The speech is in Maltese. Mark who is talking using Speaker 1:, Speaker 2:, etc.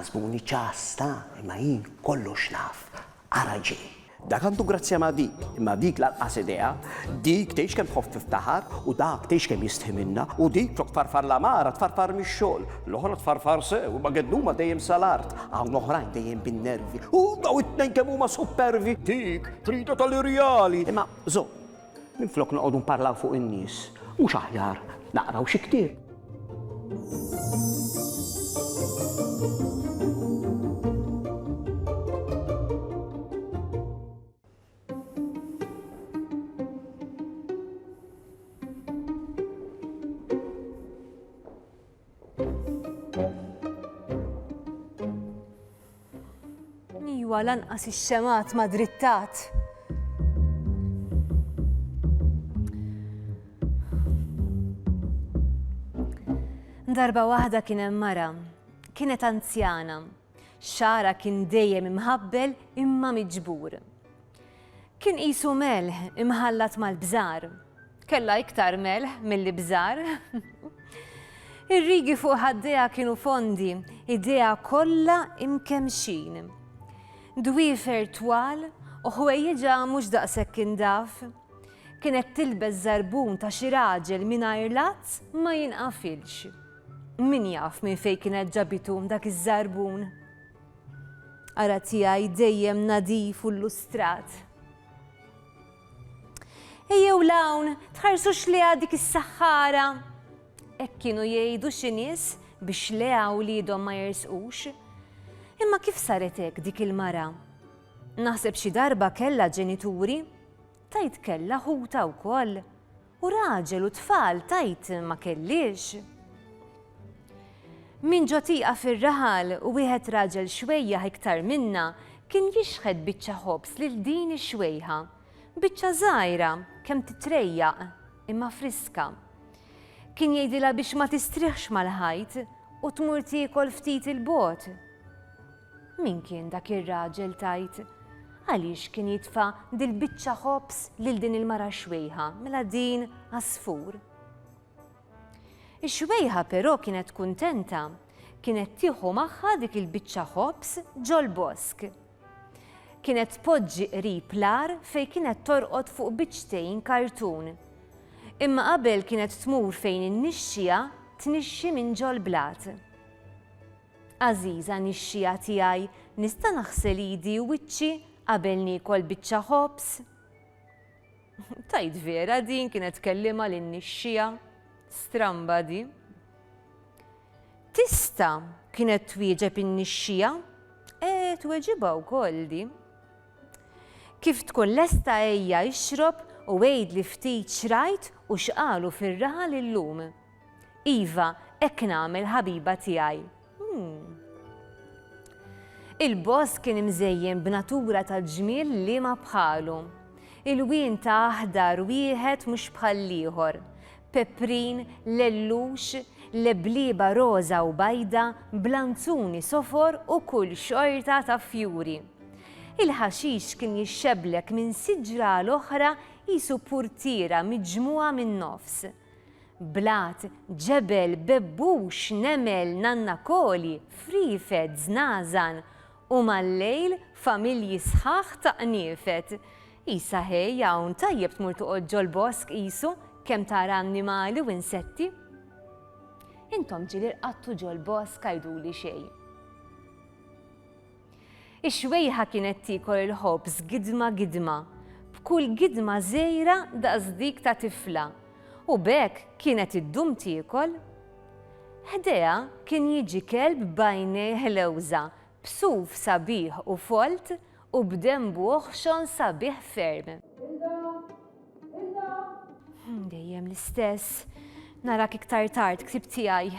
Speaker 1: Taħsbuni ċass ta, imma jien kollox naf. Ara ġej. Dak għandu grazzja ma' dik, imma dik lanqas idea. Dik tgħidx kemm tħobb tiftaħar u dak tgħidx kemm jistħi minnha u dik flok tfarfar l-għamara tfarfar mix-xogħol. L-oħra tfarfar sew imma gedduma dejjem sal-art. Hawn oħrajn dejjem bin-nervi. U daw it-tnejn kemm huma suppervi. Dik tridha tal-irjali. Imma żomm, minflok noqogħdu nparlaw fuq in-nies, mhux aħjar naqraw xi ktieb?
Speaker 2: Iwa lanqas ix-xemgħat ma drittat. Darba waħda kien hemm mara. Kienet anzjana. Xagħarha kien dejjem imħabbel imma miġbur. Kien qisu melħ imħallat mal-bżar. Kellha iktar melħ milli bżar. Ir-rigi fuq ħaddejha kienu fondi, idejha kollha imkemmxin. Dwiefer twal u ħwejjiġha mhux daqshekk indaf. Kienet tilbes żarbun ta' xi raġel mingħajr lazz ma jinqafilx. Min jaf minn fejn kienet ġabitu dak iż-żarbun. Ara tiegħi dejjem nadif u llustrat. Ejjew 'l hawn, tħarsux lejha dik is-saħħara! Hekk kienu jgħidu xi nies biex lejha wliedhom ma jersqux. Imma kif saret hekk dik il-mara? Naħseb xi darba kellha ġenituri. Tgħid kellha ħutha wkoll. U raġel u tfal tgħid ma kellhiex. Minn ġo tieqa fir-raħal wieħed raġel xwejjaħ iktar minnha kien jixħet biċċa ħobż lil din ix-xwejħa. Biċċa żgħira, kemm titrejjaq, imma friska. Kien jgħidilha biex ma tistrieħx mal-ħajt u tmur tiekol ftit 'il bogħod. Min kien dak ir-raġel tgħid? Għaliex kien jitfa' dil-biċċa ħobż lil din il-mara xwejħa, mela din għasfur? Ix-xwejħa però kienet kuntenta, kienet tieħu magħha dik il-biċċa ħobż ġol-bosk. Kienet tpoġġi qrib l-għar fejn kienet torqod fuq biċċtejn kartun. Imma qabel kienet tmur fejn in-nixxiegħa tnixxi minn ġol-blat. Għażiża nixxiegħa tiegħi, nista' naħsel idi u wiċċi qabel niekol biċċa ħobż? Tgħid vera din kienet tkellimha lin-nixxiegħa? Stramba di. Tista', kienet twieġeb in-nixxiegħa. E, tweġibha wkoll di. Kif tkun lesta ejja ixrob u għidli ftit x'rajt u x'qalu fir-raħal illum. Iva, hekk nagħmel ħabiba tiegħi. Il-bosk kien imżejjen b'natura ta' ġmiel liema bħalu. Ilwien ta' aħdar wieħed mhux bħall-ieħor. Peprin, lellux, leblieba roża u bajda, blanzuni sofor u kull xorta ta' fjuri. Il-ħaxix kien jixxeblek minn siġra għal oħra qisu purtiera miġmugħa min-nofs. Blat, ġebel, bebbux, nemel, nannakoli, friefet, żnażan, u mal-lejl familji sħaħ ta' qniefed. Qisha ħej hawn tajjeb tmur toqgħod ġol-bosk qisu kemm tara annimali u insetti. Intom ġieli rqadtu ġol-bosk għiduli xejn. Ix-xwejħa kienet tiekol il-ħobż gidma gidma, b'kull gidma żgħira daqs dik ta' tifla, u b'hekk kienet iddum tiekol. Ħdejha kien jiġi kelb b'għajnejh lewża, b'suf sabiħ u folt u b'denbu oħxon sabiħ ferm.
Speaker 3: Hilda! Hilda!
Speaker 2: Dejjem l-istess. Narak iktar tard, ktieb tiegħi.